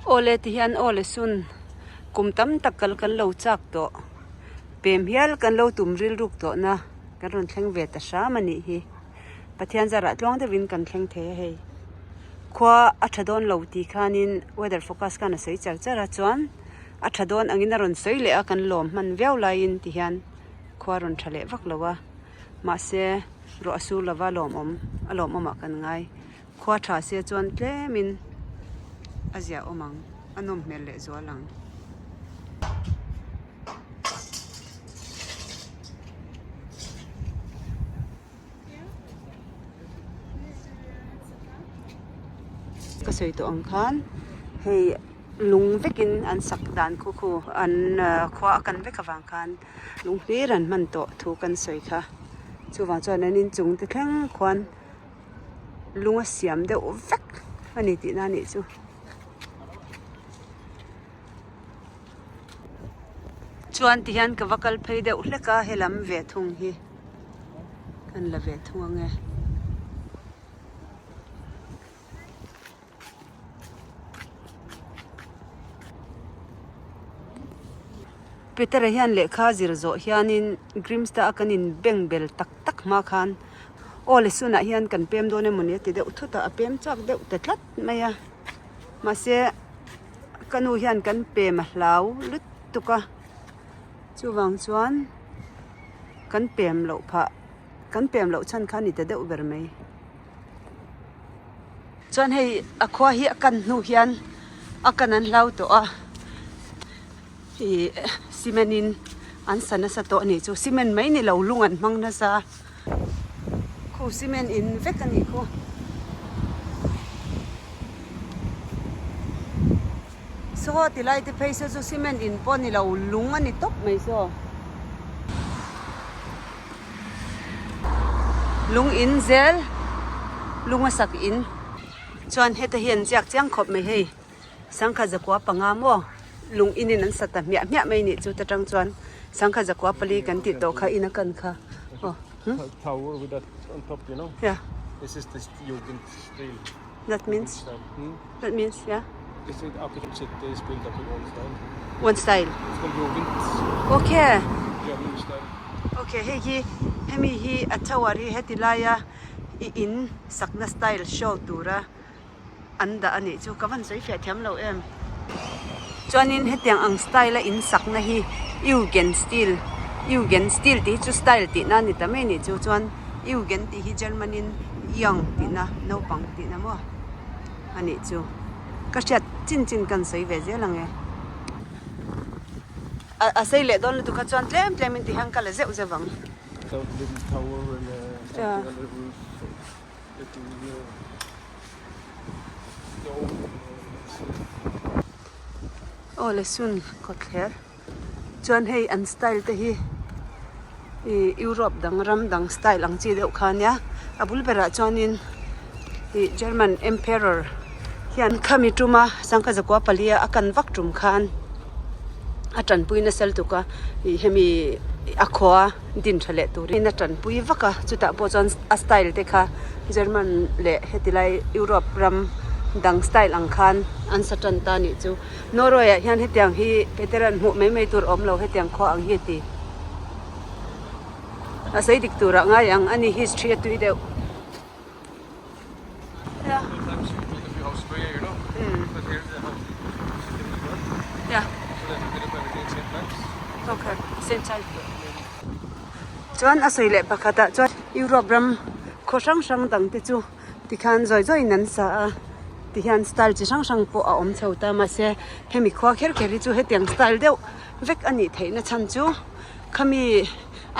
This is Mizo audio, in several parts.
Awle ti hian awle sun kum tam tak kal kan lo chak tawh pem hial kan lo tum rilruk tawh na kan rawn thleng ve ta hram a nih hi Pathian zarah tluang deuhin kan thleng thei a hei khua a tha dawn lo tih khanin weather forecast khan a sawi char char a chuan a tha dawn angin a rawn sawi leh a kan lawm hman viau laiin ti hian khua a rawn tha leh vak lo a mahse ruah a sur lova lawmawm a lawmawmah kan ngai. Khua tha se chuan tlemin a ziah awm ang, a nawm hmel leh zual ang. Ka sawi tawh ang khan hei lung vekin an sak dan khu khu an khua a kan vek avang khan lung hlir an hman tawh thu kan sawi kha chuvang chuan an inchung te thleng khuan. Lung a siam deuh vek a ni tihna a nih chu. Chuan tihian ka va kal phei deuh hlek a helam ve thung hi kan la ve thung ang e. Peter-a hian lehkha zir zawh hianin Grimsta a kan in beng bel tak tak hma khan aw le sunah hian kan pem dawn emawni a ti deuh thut a, a pem chak deuh ta tlat mai a mahse ka nu hian kan pem a hlau lutuk a chuvang chuan kan pem loh phah kan pem loh chhan kha a ni ta deuh ber mai. Chuan hei a khua hi a kan hnu hian a kan an hlau tawh a ih cement in an sa nasa tawh a nih chu cement mai ni lo lung an hmang nasa a khu cement in vek a nih khu. Saw ti lai te phei saw chu cement in pawh a ni lo lung a ni tawp mai saw. Lung in zel lung a sak in chuan heta hi an ziak chiang khawp mai hei sangkhat zakua panga maw lung in in an sa ta hmiah hmiah mai nih chu ta tang chuan sangkhat zakua pali kan tih tawh kha in a kan kha aw hmm Tower with that on top you know yeah this is this Jugend style that means that means yeah This is architecture is built up in one style. One style. It's called Jugend. Okay. German style. Okay, hei hi hemi hi a tower hi heti laia i in sakna style show tura an dah a nih chu ka van sawi fiah thiam lo em. Chuanin hetiang ang style a in sakna hi Jugend style Jugend style tih hi chu style tihna a ni ta mai a nih chu chuan Jugend tih hi German in young tihna naupang tihna maw. A nih chu. Ka hriat chin chin kan sawi ve zel ang e. A sei leh dawn lutuk kha chuan tlem tlem in ti hian ka la zeuh zeuh ang. Aw le sun kawtthler. Chuan hei an style te hi ih Europe dang ram dang style ang chi deuh kha ania a bul berah chuanin ih German emperor hian khami tuma sangha zakua palia a kan vak tum khan a tanpui nasa lutuk a ih hemi a khua din tha leh turin a tanpui vak a chutah pawh chuan a style te kha German leh heti lai Europe ram dang style ang khan an sa tan ta a nih chu. Norway ah hian hetiang hi veteran hmuh mai mai tur a awm lo hetiang khua ang hi a ti. A sawi dik turah ngai ang a ni history a tui deuh. Chuan a sawi leh pakhat ah chuan Europe ram khaw hrang hrang dang te chu. Tikhan zawi zawiin an sa a, tihian style chi hrang hrang pawh a awm chho ta mahse hemi khua kher kher hi chu hetiang style deuh vek a nih theihna chhan chu khami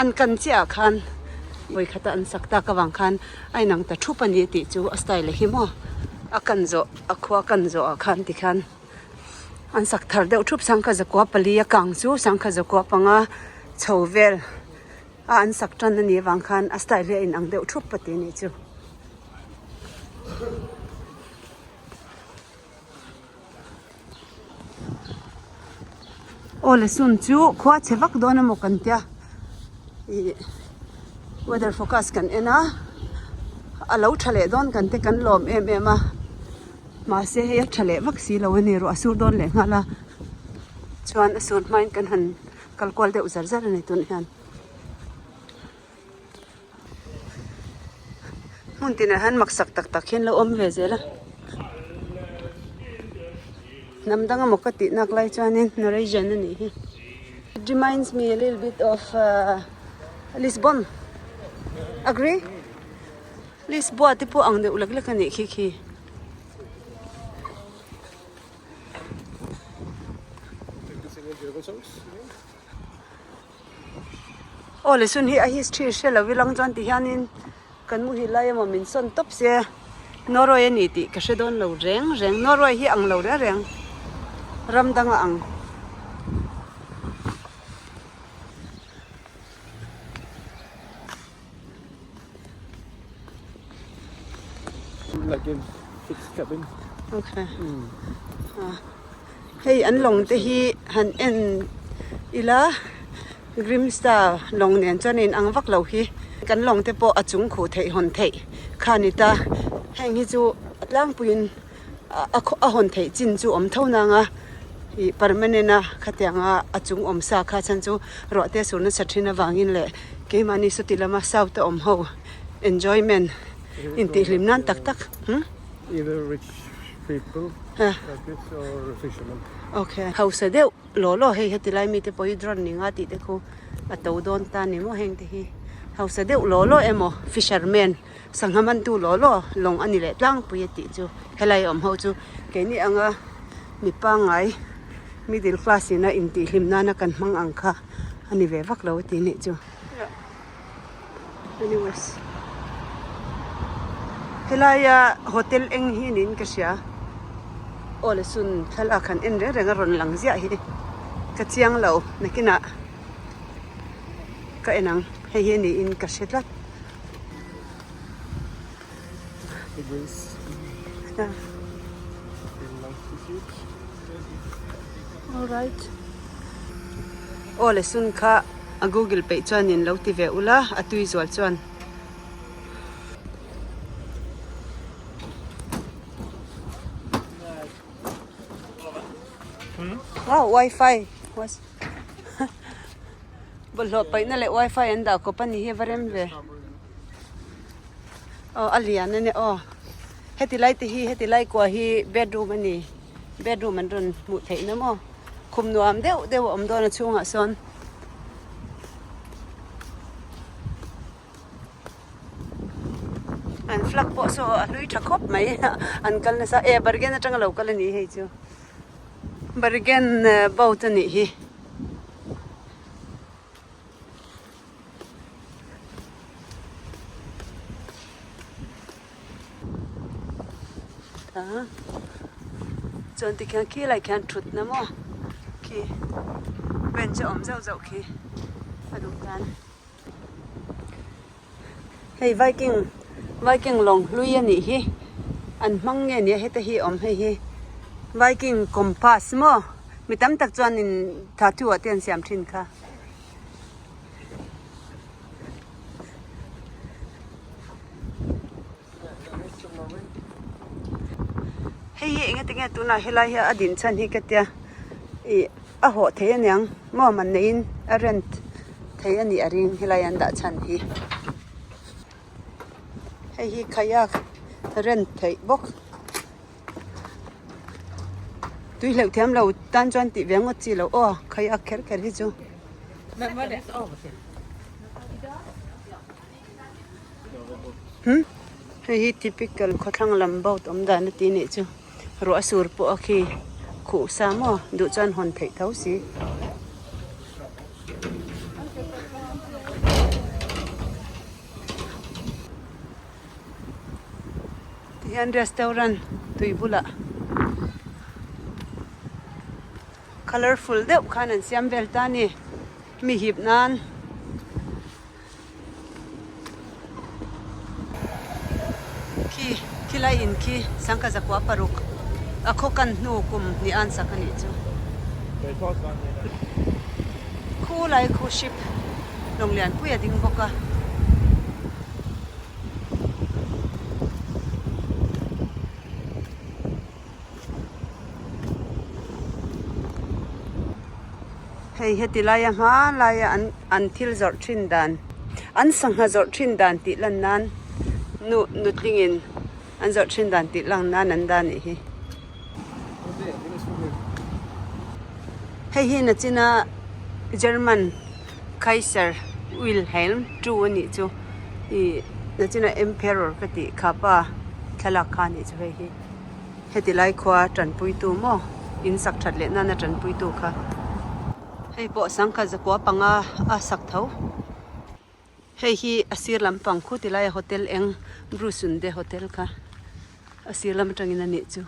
an kan chiah ah khan vawi khata an sak tak avang khan a inang ta thup a ni tih chu a style a hi maw a kan zawh a khua kan zawh ah khan tikhian an sak thar deuh thup sangkha zakua pali a kang chu sangkha zakua panga chho vel. A an sak tan a nih avang khan a style hi a inang deuh thup a ti a nih chu. Aw le sun chu khua chhe vak dawn emaw kan tia ih weather forecast kan en a a lo tha leh dawn kan te kan lawm em em a. Mahse hei a tha leh vak si lo a ni ruah a sur dawn leh nghal a chuan a sur hmain kan han kal kual deuh zar zar a ni tunah hian. Hmun tinah hian maksak tak tak hian lo awm ve zel a hnam dang emaw ka tih nak lai chuanin Norwegian a nih hi it reminds me a little bit of Lisbon agree Lisboa te pawh ang deuh lek lek a nih khi khi. Aw le sun hi a history hre lo ilang chuan ti hianin kan muhil lai emaw min sawn tawp se Norway a ni tih ka hre dawn lo reng reng Norway hi ang lo reng reng ram dang a ang. Like a fixed cabin. Okay. Hei an lawng te hi han en ila Grimsta lawng nen chuan a inang vak lo hi. Kan lawng te pawh a chung khuh theih hawn theih kha a ni ta. Heng hi chu a tlangpuiin a hawn theih chin chu awm tho nang a ih permanent a khatianga a chung awm sa kha chhan chu ruah te sur nasa thin avangin leh keimahni sawti lama south a awm ho enjoyment intihhlim nan tak tak. People like this or fishermen. Okay. Hausa deuh law law hei heti lai mite pawh hi drone ni nga tih te khu a to dawn ta ni maw heng te hi. Hausa deuh law law emaw fishermen sangha mantu law law lawng a ni leh tlangpui a tih chu helai awm ho chu keini anga mi pangngai middle class ina intihhlim nana kan hmang ang kha a ni ve vak lo a ti nih chu. Anyways helaia hotel eng hi niin ka hria aw le sun thlalak han en reng reng a rawn lang ziah hi ka chiang lo nakinah ka en ang hei hi niin ka hre tlat. Alright. Aw le sun kha a google peih chuanin lo ti ve ula a tui zual chuan. Wow wifi was bawlhhlawh paihna leh wifi an dah kawp a ni hi a va rem ve. Aw a lian a nia aw heti lai te hi heti lai kua hi bedroom a ni bedroom an rawn hmuh theih na maw khum nuam deuh deuh a awm dawn a chhungah sawn an flag pawh saw a hlui tha khawp mai an kal nasa e bargain atanga lo kal a ni hei chu bargain boat a nih hi. Chuan tikhian khi lai khian thut na maw khi bench a awm zauh zauh khi a duh tan. Hei Viking Viking lawng hlui a nih hi an hmang nge nia heta hi awm hei hi Viking compass maw mi tam tak chuanin tattoo ah te an siam thin kha. Hei hi eng enge tunah helai hi a din chhan hi ka tia ih a hawh thei aniang maw man neiin a rent thei a nih a ring helai an dah chhan hi hei hi kayak rent theih bawk. Tui hleuh thiam lo tan chuan tih ve ngawt chi lo aw kayak kher kher hi chu. Hei hi typical khawthlang lam boat awm dan a ti nih chu ruah a sur pawh a khi khuh sa maw duh chuan hawn theih tho si. Tihian restaurant tui bulah colourful deuh khan an siam vel ta a ni mi hip nan. Khi khilai in khi sangkha zakua paruk a khaw kan hnu kum hnih an sak a nih chu. Khu lai khu ship lawng lian pui a ding bawk a. Hei heti laia hma laia an an thil zawrh thin dan an sangha zawrh thin dan tih lan nan nu nutlingin an zawrh thin dan tih lang nan an dah anih hi. Hei hi nachina German Kaiser Wilhelm II anih chu ih nachina Emperor ka tih kha pa thlalak kha anih chu hei hi. Heti lai khua tanpuitu maw in sak that leh nana tanpuitu kha. Hei pawh sangkhat zakua panga a sak tho. Hei hi a sir lampang khu ti laia hotel eng Brusunde hotel kha a sir lam atangin a nih chu.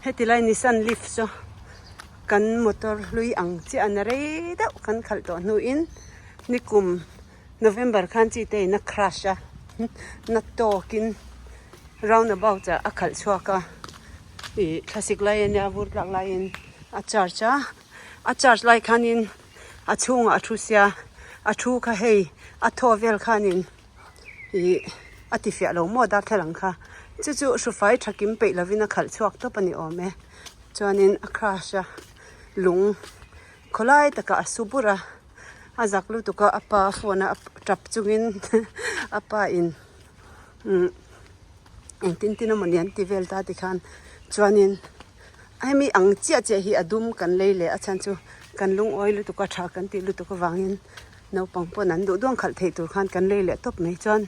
Heti lai Nissan Leaf chu kan motor hlui ang chiah a na rei deuh kan khalh tawh hnuin nikum November khan chi te in a crash a na tawkin round about ah a khalh chhuak a ih thlasik lai ania vur tlak laiin a charge a a charge lai khanin a chhungah a thu sia a thu kha hei a thaw vel khanin ih a ti fiah lo maw darthlalang kha chu chu hrufai tha kim peih lovin a khalh chhuak tawp a ni awm e chuanin a crash a lung khawlai takah a su bur a. A zak lutuk a a pa a phone a tap chungin a pa in umm engtin tin emawni an ti vel ta tikhan chuanin hemi ang chiah chiah hi a dum kan lei leh a chhan chu kan lungawi lutuk a tha kan tih lutuk avangin naupang pawn an duh duang khalh theih tur khan kan lei leh tawp mai chuan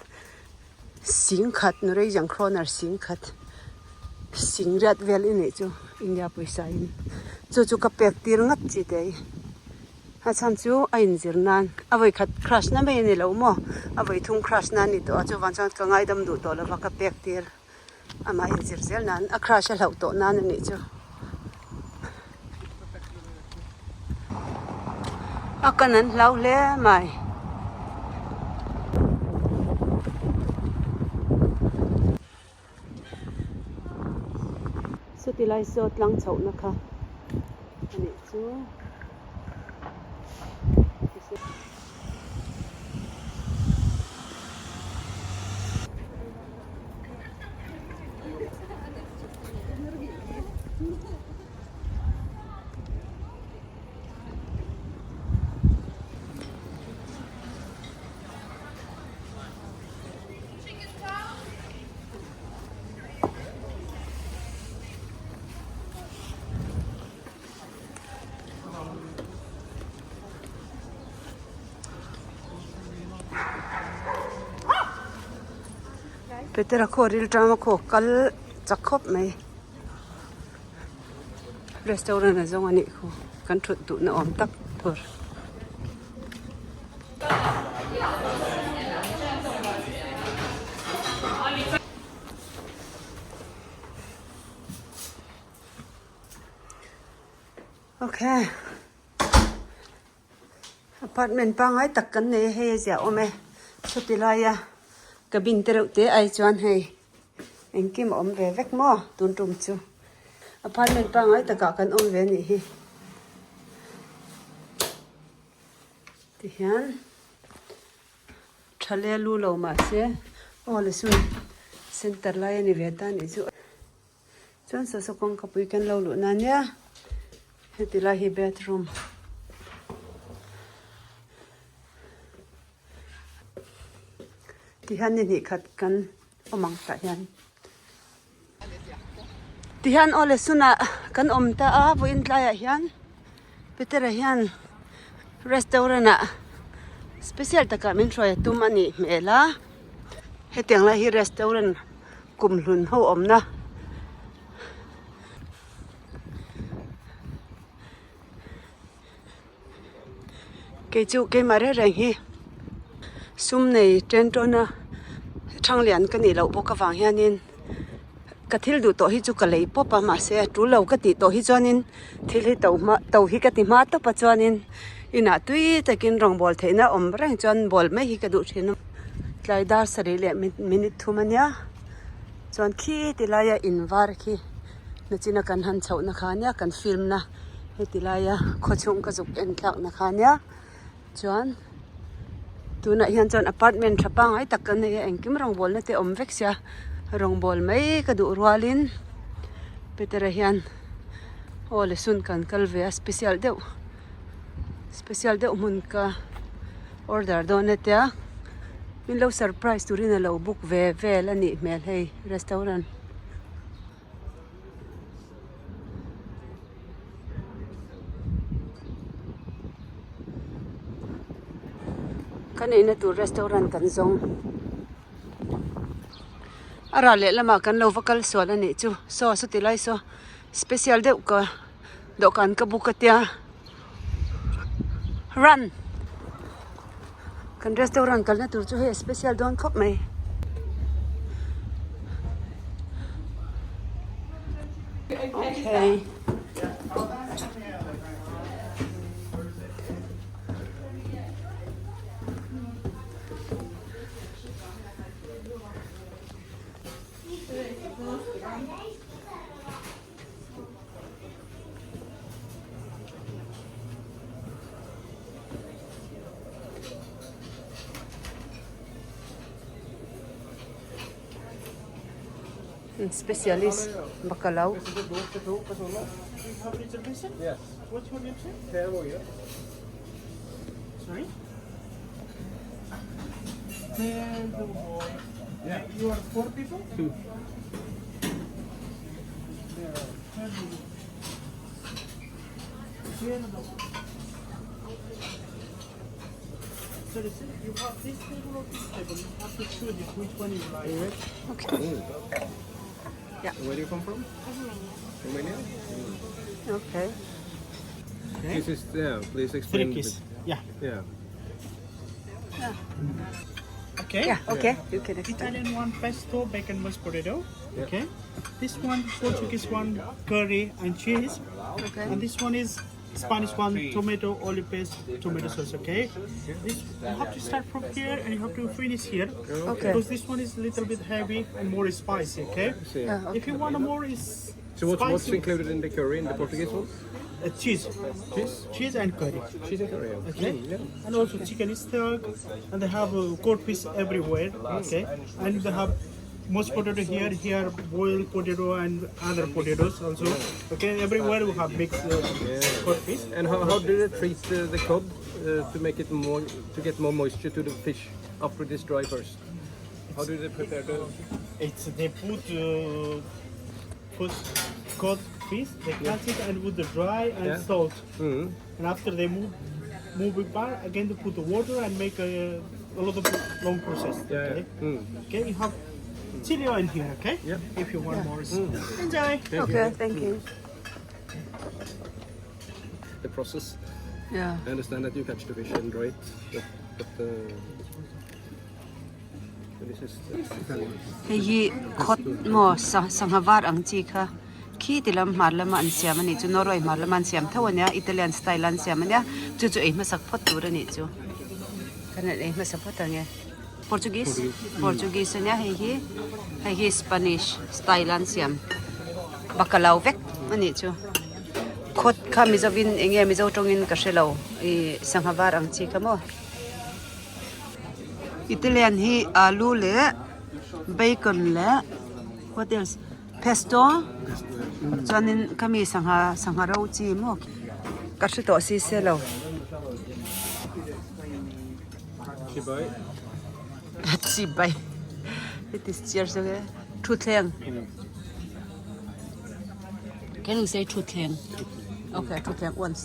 singkhat Norwegian kroner singkhat singriat vel i nih chu India pawisa in chu chu ka pek tir ngat chi te hi. A chhan chu a inzir nan a vawi khat crush na mai a ni lo maw a vawi thum crush na a ni tawh a chuvang chuan ka ngaidam duh tawh lova ka pek tir amah inzir zel nan a crush a hlauh tawh nan a nih chu a kan an hlau hle mai. Chuti lai saw tlang chhohna kha a nih chu. Petera khaw ril tama khaw kal chak khawp mai restaurant a zawng a nih khu kan thut duhna awm tak tur. Ok apartment pangngai tak kan nei a hei a ziah awm e chuti laia cabin te reuh te ai chuan hei engkim a awm ve vek maw tun tum chu apartment pangngai takah kan awm ve a nih hi. Tihian tha le lu lo mahse aw le sun center lai a ni ve ta anih chu chuan saw saw kawngka pui kan lo luh na nia heti lai hi bathroom tihian ni hnih khat kan awm ang tah hian. Tihian aw le sunah kan awm ta a vawiin tlaiah hian Petera hian restaurant ah special takah min hruai a tum a nih hmel a hetiang lai hi restaurant kumhlun ho awmna kei chu keimah reng reng hi sum nei ṭen ṭawn a ṭhanglian ka nih loh bawk avang hianin ka thil duh tawh hi chu ka lei pawp a mahse a ṭul lo ka tih tawh hi chuanin thil hi to hma to hi ka ti hma tawp a chuanin inah tui takin rawngbâwl theihna awm reng chuan bâwl mai hi ka duh ṭhin a tlai dar sarih leh minute thum a nia chuan khi ti laia in var khi nachina kan han chhohna kha nia kan film na. Heti laia khawchhung ka zuk en tlak na kha nia chuan tunah hian chuan apartment tha pangngai tak kan nei a engkim rawngbawlna te awm vek sia rawngbâwl mai ka duh rualin Petera hian aw le sun kan kal ve a special deuh. Special deuh hmun ka order dawn a tia min lo surprise turin a lo book ve vel a nih hmel hei restaurant. Ka neihna tur restaurant kan zawng a ral leh lamah kan lo va kal sual a nih chu saw saw ti lai saw special deuh ka dawhkan ka book a tia run kan restaurant kalna tur chu hei a special dawn khawp mai. Okay. Specialist bacalao. You are four people? Two. Sorry, sir, you have this table or this table? You have to choose which one you like. Okay. Yeah. Where do you come from? Romania. Romania? Okay. This is, yeah, please explain. Three kiss. Yeah. Yeah. Okay. Yeah, okay. You can explain. Italian one pesto, bacon mashed potato. Yeah. Okay. This one Portuguese one curry and cheese. Okay. And this one is Spanish one tomato, olive paste, tomato sauce. Okay. This you have to start from here and you have to finish here. Okay. Because this one is a little bit heavy and more spicy. Okay. See. Yeah, okay. If you want more is So what's, what's spicy, included in the curry, in the Portuguese one? cheese, Cheese? cheese and curry. Cheese and curry. yeah. Okay. Mm, yeah. And also chicken stock, and they have cod fish everywhere. Okay. And they have most potato here, here boiled potato and other potatoes also. Okay. Everywhere we have mixed cod fish. And how, how do they treat the cod to make it more, to get more moisture to the fish after it is dry first? How do they prepare the? It's they put first cod fish, they cut it and put the dry and Yeah. salt. Mm. And after they move move it back again, they put the water and make a, a lot of long process. Yeah. Okay. yeah. Mm. Okay, you have chili oil here, okay? Yeah. If you want more. Enjoy. Okay, thank you. The process. Yeah. I understand that you catch the fish and dry it, but, but this is Italian. Hei hi khawt maw sangha var ang chi kha khi ti lam hmar lama an siam a nih chu Norway hmar lama an siam tho a nia Italian style a an siam a nia chu chu ei hmasak phawt tur a nih chu kan han ei hmasa phawt ang e Portuguese Portuguese a nia hei hi hei hi Spanish style a an siam bacalao vek a nih chu khawt kha Mizovin eng nge Mizo tawngin ka hre lo ih sangha var ang chi kha maw. Italian hi alu leh bacon leh what else pesto chuanin khami sangha sangha ro chi maw ka hre tawh si se lo. Chibai. Chibai it is cheers okay thutthleng can you say thutthleng okay thutthleng once.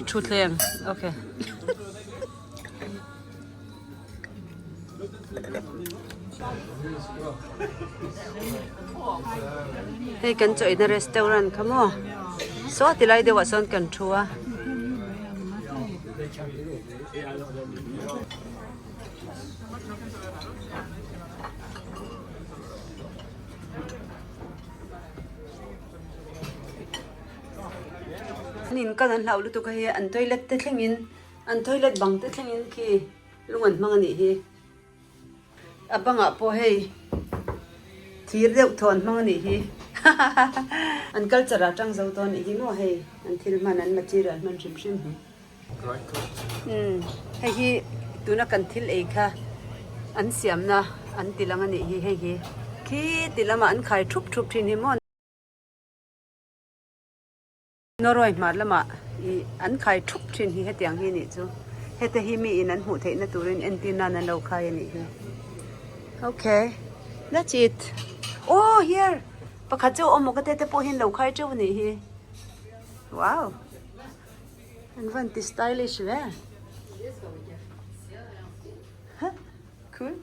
Thutthleng okay. Hei kan chaw eina restaurant kha maw saw ti lai deuh ah sawn kan thu a. An in kal an hlau lutuk a hi an toilet te thlengin an toilet bang te thlengin khi lung an hmang a nih hi a bangah pawh hei thir deuh thaw an hmang a nih hi an culture ah tang zo dawn a nih hi maw hei an thil hman an material hman hrim hrim hi umm hei hi tuna kan thil ei kha an siamna an ti lang a nih hi hei hi khi ti lamah an khai thup thup thin hi maw. Norway hmar lamah Ih an khai thup thin hi hetiang hi nih chu. Hete hi mi in an hmuh theihna turin entir nan an lo khai a nih hi. Okay, that's it. Oh, here! Pakhat chu awm maw ka tete pawh hian lo khai teuh a nih hi. Wow! An van ti stylish ve. Huh? Cool.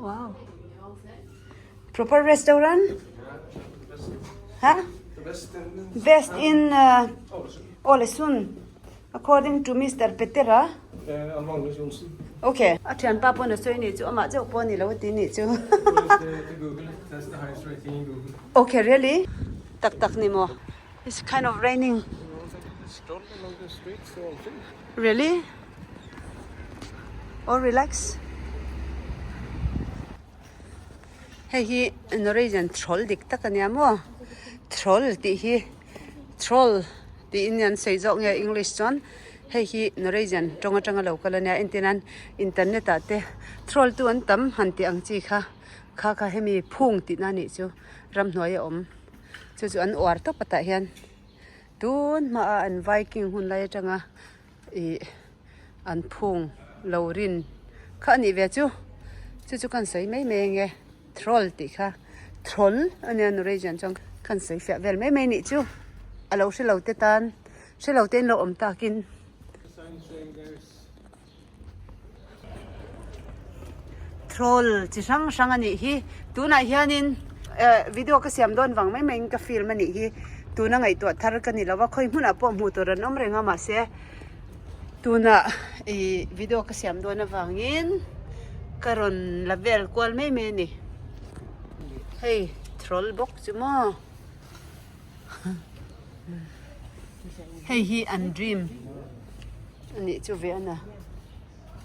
Wow. Proper restaurant? Huh? Best in uh, Ålesund, according to Mr. Petera. Eh, Magnus Johnsen. Okay. A thian pa pawn a sawi nih chu amah chauh pawh ni lo a ti nih chu. Google, that's the highest rating in Google. Okay, really? Tak tak ni maw? It's kind of raining. Stroll along the streets Ålesund. Really? All relax. Hei hi Norwegian troll dik tak a nia maw? Troll tih hi troll tiin an sawi zawk nge English chuan hei hi Norwegian tawng atanga lo kal a nia entir nan internet ah te troll tu an tam han tih ang chi kha kha kha hemi phung tihna a nih chu ramhnuai a awm chu chu an uar tawp a tah hian tun hmaah an Viking hun lai atanga ih an phung lo rin kha a nih ve chu chu chu kan sawi mai mai ange troll tih kha troll a nia Norwegian chuan kan sawi fiah vel mai mai a nih chu a lo hre lo te tan hre lo te in lo awm takin. Troll chi hrang hrang a nih hi tunah hianin eh video ka siam dawn vang mai maiin ka film a nih hi tuna ngaihtuah thar ka ni lo va khawi hmunah pawh hmuh tur an awm reng a mahse tuna ih video ka siam dawn avangin ka rawn la vel kual mai mai a ni hei troll bawk chu maw hei hi an dream. A nih chu ve a na.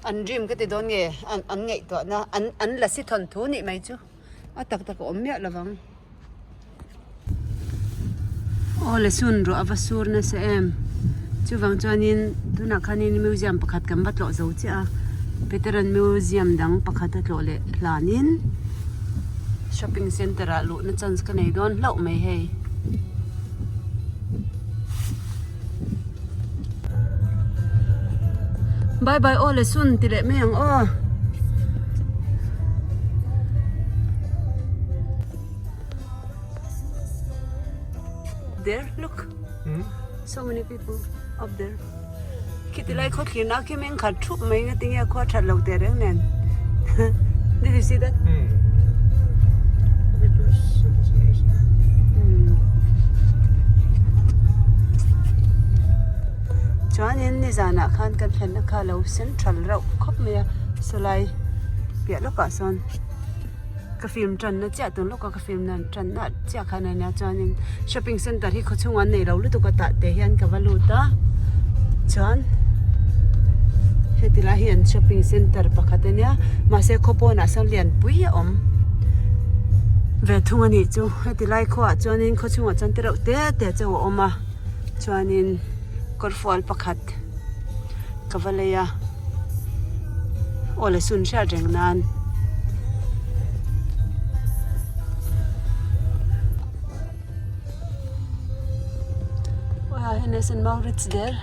An dream ka ti dawn nge an an ngaihtuahna an an lasi thawnthu nih mai chu a tak tak a awm miah lo vang. Aw le sun ruah a va sur nasa em chuvang chuanin tunah khanin museum pakhat kan va tlawh zo chiah a veteran museum dang pakhat a tlawh leh hlanin shopping center ah luhna chance ka nei dawn hlauh mai hei. Bye bye aw le sun ti leh mai ang aw. There look. Hmm? So many people up there. Khiti lai khaw thlir na khi meng khat thup mai nga tinge khua that lo te reng nen. Did you see that? Hmm. Chuanin nizanah khan kan thlenna kha lo central reuh khawp mai a sawlai piah lawkah sawn ka film tanna chiah tun lawka ka film tanna chiah khan a nia chuanin shopping center hi khawchhungah an nei lo lutuk a tah te hian ka va lut a chuan heti lai hi an shopping center pakhat a nia mahse khaw pawnah sawn lianpui a awm ve thung a nih chu heti lai khuaah chuanin khaw chhungah chuan te reuh te te chu a awm a chuanin kawrfual pakhat ka va lei a aw le sun hriat reng nan. Wow, and there's a Maurits there.